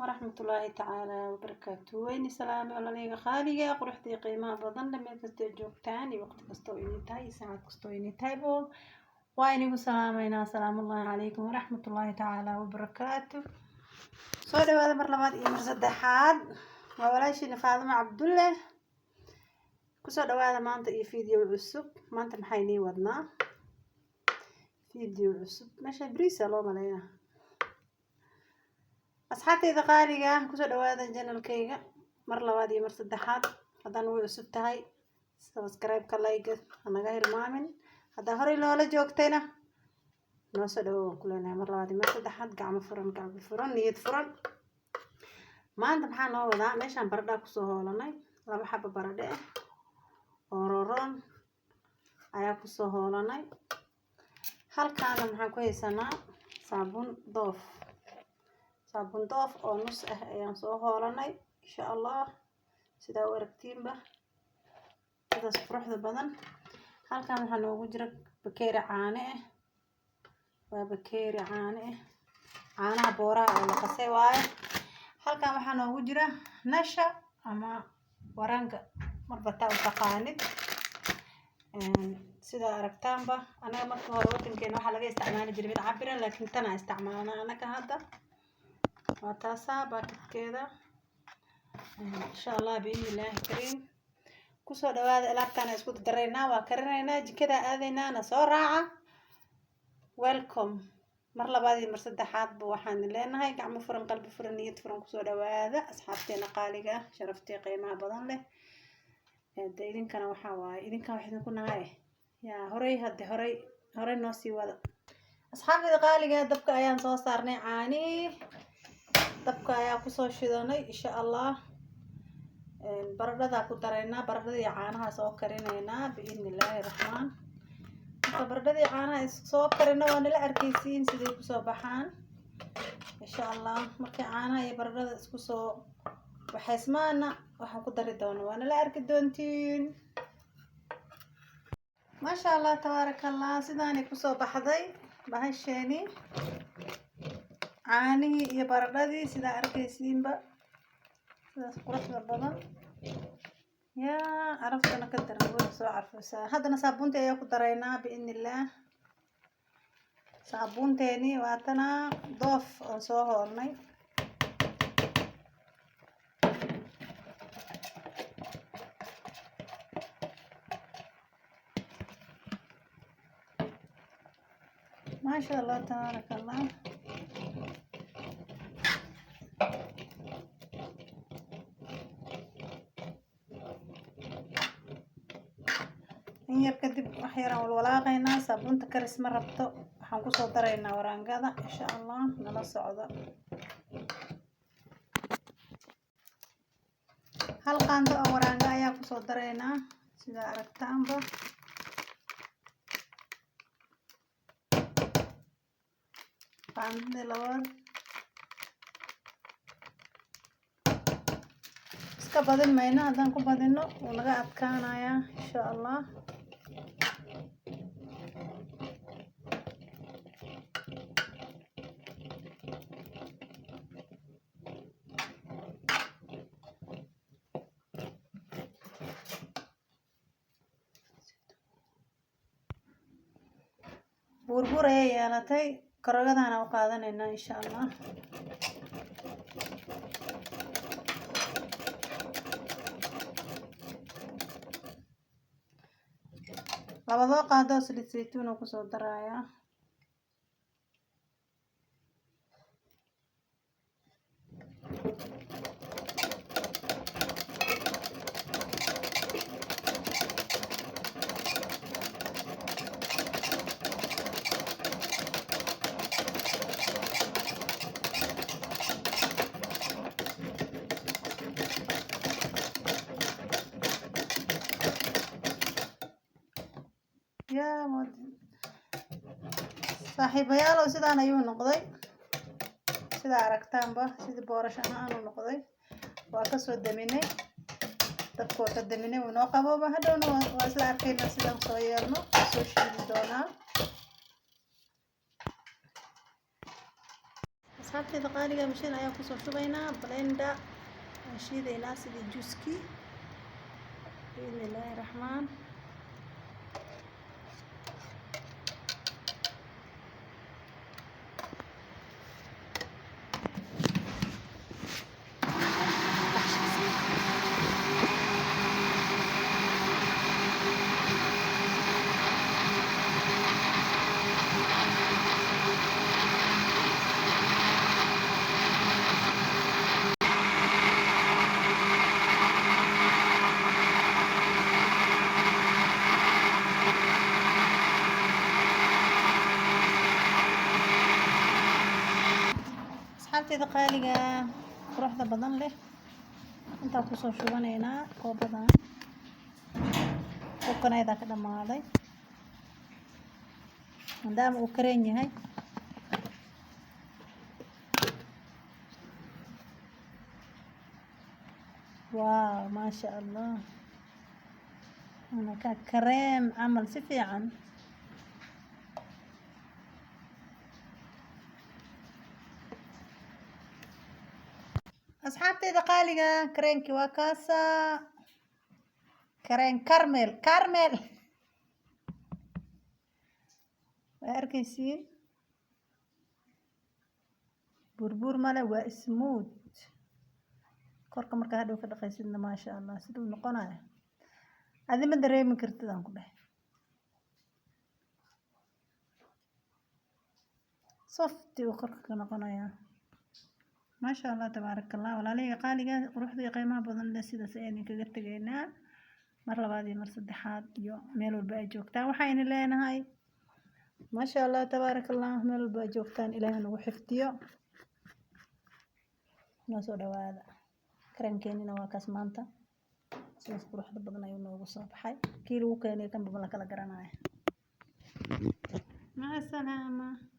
Waraxmatullaahi tacaala wabarakaatu. Weyni salaame walaaleyga qaaliga, quruxdii qiimaha badan, meel kastoo joogtaan iyo waqti kastoo idin tahay iyo saacad kastoo idin tahay bo waa inigu salaameynaa. Asalaamullaahi calaykum waraxmatullaahi tacaala wabarakaatu. Soo dhawaada mar labaad iyo mar saddexaad. Waa walaashiina Faadimo Cabdulle. Kusoo dhawaada maanta iyo video cusub. Maanta maxaa inii wadnaa? Video cusub. Meesha bariisa loo maleeyaa. Asxaabteyda qaaliga ah, kusoo dhawaada channelkayga mar labaad iyo mar saddexaad. Haddaan way cusub tahay, subscribe-ka, like hanaga hilmaamin. Haddaa horey loola joogtayna, noo soo dhawow waan ku leenahay mar labaad iyo mar saddexaad. Gacmo furan, gacmo furan, niyad furan. Maanta maxaa noo wadaa? Meeshaan baradhaa kusoo hoolanay. Laba xabo baradhe ah oo rooroon ayaa kusoo hoolanay. Halkaana maxaan ku haysanaa? Saabuun Dove. Saabuun Dove oo nus ah ayaan soo hoolanay, insha Allah. Sidaa u aragtiinba, sidaas quruxda badan. Halkan waxaa noogu jira bakeeri caane ah. Waa bakeeri caane ah, caanaha booraha oo la qasay waaye. Halkan waxaa noogu jira nasha ama waranga, marba taa u taqaanid. Sidaa aragtaanba, anaga marka hore wadankeena waxaa laga isticmaali jiray mid cabiran, laakiin tanaa isticmaalna anaga hadda. Waa taasaa baakadkeeda. Insha Allah, biidni illaahi kariim, kusoo dhawaada. Alaabtaana isku daraynaa, waa karinaynaa, jikadaa aadaynaa, na soo raaca. Welcome mar labaad iyo mar saddexaadba. Waxaan leenahay gacmo furan, qalbi furan, niyad furan. Kusoo dhawaada asxaabteena qaaliga ah, sharaftii qiimaha badan leh. De idinkana waxaa waaye, idinkan wax idinku nahay yaa horey hadde horey horey noo sii wada. Asxaabteeda qaaliga, dabka ayaan soo saarnay. Caanihii dabka ayaa kusoo shidanay, insha Allah. Baradhadaa ku daraynaa. Baradhadii caanaha soo karinaynaa, biidni illaahi raxmaan. Marka baradhadii caanaha soo karino, waa nala arkaysiin siday kusoo baxaan, insha Allah. Markay caanaha iyo baradhada isku soo waxaysmaana, waxaan ku dari doona waa nala arki doontiin. Maasha Allah, tabaaraka Allah. Sidaanay kusoo baxday bahasheeni, caanihii iyo baradhadii. Sidaa arkaysiinba, sidaas quruxda badan yaa carabtana ka daran way soo carfaysaa. Haddana saabuuntii ayaa ku daraynaa, biidni illaah. Saabuunteeni waatana, Dove oon soo hoolnay. Maasha Allah, tabaaraka Allah. In yar kadib wax yaraan walwalaaqaynaa. Saabuunta karis ma rabto. Waxaan kusoo daraynaa waraangada, insha Allah. Nala socda. Hal qaando oo waraanga ayaa kusoo daraynaa, sidaa aragtaanba. Qaandadii labaad iska badin mayno. Haddaan ku badino, wuu naga adkaanayaa, insha Allah. Buurbuur ayay yeelatay. Karogadana u qaadanaynaa, insha Allah. Labadoo qaado saliid saytuun oo kusoo darayaa. Yaa saaxiibayaalow, sidaan ayuu noqday. Sidaa aragtaanba, sidii boorash ahaan uu noqday. Waa kasoo daminay dabka, waa ka daminay. Wuu noo qabooba. Hadhowna waa isla arkaynaa sidaan soo yeelno. Soo shiidi doonaa. Asxaabteyda qaaliga, mashiin ayaan kusoo shubaynaa, blender waan shiidaynaa sidii juuskii, biidni Illaahi Raxmaan. Asxaabteyda qaaliga, quruxda badan leh, intaan kusoo shubanaynaa koobadan. Koobkan ka dhamaaday, maadaama uu kareen yahay. Wow, maasha Allah, ka kareem camal si fiican. Asxaabteyda qaaliga, kareenkii waa kaasa, kareen caramel, caramel waa arkaysiin, burbur male, waa smooth. Korka markaa hadhow ka dhaqaysidna, maasha Allah, siduu noqonayo adi ma dareemi kartid, aan ku dhahay. Soft uu korka ka noqonayaa, maasha Allah, tabaaraka Allah. Walaalahayga qaaliga, quruxda iyo qiimaha badan leh, sidaas ayaan idinkaga tegaynaa. Mar labaad iyo mar saddexaad iyo meel walba ay joogtaan, waxayna leenahay maasha Allah, tabaaraka Allah. Meel walba ay joogtaan, Ilaahay nagu xifdiyo. Noo soo dhawaada. Kareemkeenina waa kaas maanta, sidaas quruxda badan ayuu noogu soo baxay. Kii lagu keenay kan baba la kala garanaya. Maca salaama.